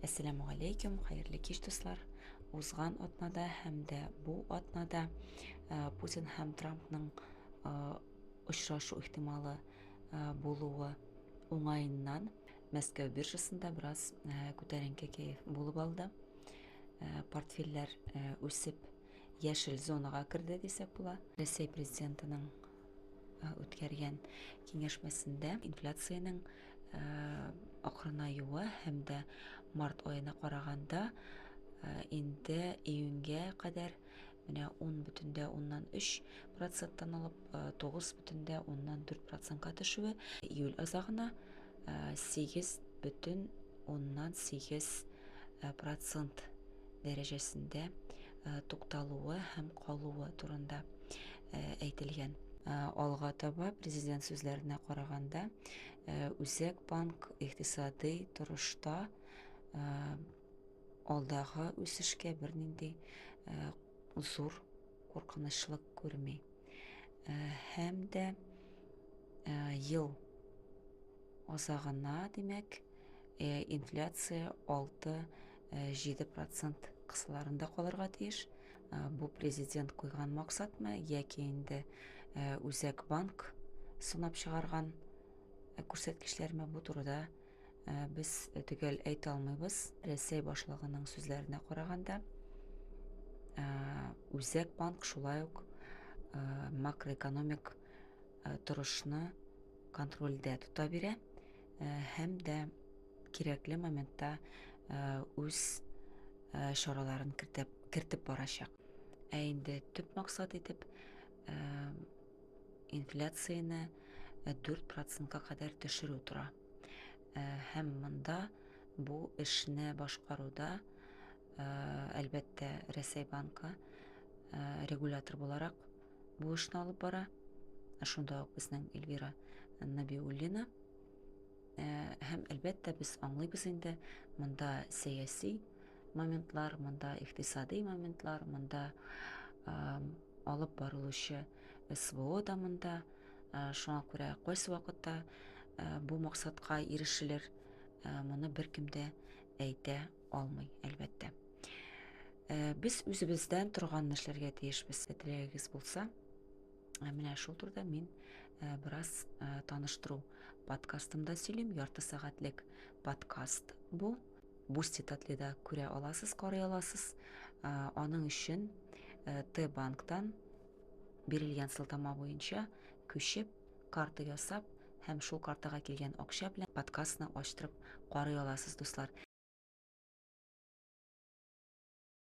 Әссәламү галәйкүм, хәерле кич, дуслар. Узган атнада һәм дә бу атнада Путин һәм Трампның очрашу ихтималы булуы уңаеннан Мәскәү биржасында бераз күтәренке кәеф булып алды. Портфельләр үсеп, яшел зонага керде дисәк була. Рәсәй президентының үткәргән киңәшмәсендә инфляциянең акрынаюы һәм дә март аена караганда инде июньгә кадәр менә 10,3 проценттан алып 9,4 процентка төшүе, июль азагына 8,8 процент дәрәҗәсендә тукталуы һәм калуы турында әйтелгән. Алга таба президент сүзләренә караганда, Үзәк банк икътисадый торышта алдагы үсешкә бернинди зур куркынычлык күрми. Һәм дә ел азагына, димәк, инфляция 6-7 процент кысаларында калырга тиеш. Бу президент куйган максатмы яки инде Үзәк банк сынап чыгарган күрсәткечләрме, бу турыда без төгәл әйтә алмыйбыз. Рәсәй башлыгының сүзләренә караганда, Үзәк банк шулай ук макроэкономик торышны контрольдә тота бирә һәм дә кирәкле моментта үз чараларын кертеп, кертеп барачак. Ә инде төп максат итеп инфляцияне 4 процентка кадәр төшерү тора. Һәм монда бу эшне башкаруда, әлбәттә, Рәсәй банкы регулятор буларак бу эшне алып бара. Шунда ук безнең Эльвира Набиуллина. Һәм, әлбәттә, без аңлыйбыз инде, монда сәяси моментлар, монда икътисади моментлар, монда алып барылучы СВО да монда. Шуңа күрә кайсы вакытта бу максатка ирешелер, моны беркем дә әйтә алмый, әлбәттә. Без үзебездән торганны эшләргә тиешбез. Теләгегез булса, менә шул турыда мин бераз таныштыру подкастымда сөйлим. Ярты сәгатьлек подкаст бу. Бусти Татлида күрә аласыз, карый аласыз. Аның өчен Т-банктан бирелгән сылтама буенча күчеп, карта ясап һәм шул картага килгән акча белән подкастны ачтырып карый аласыз, дуслар.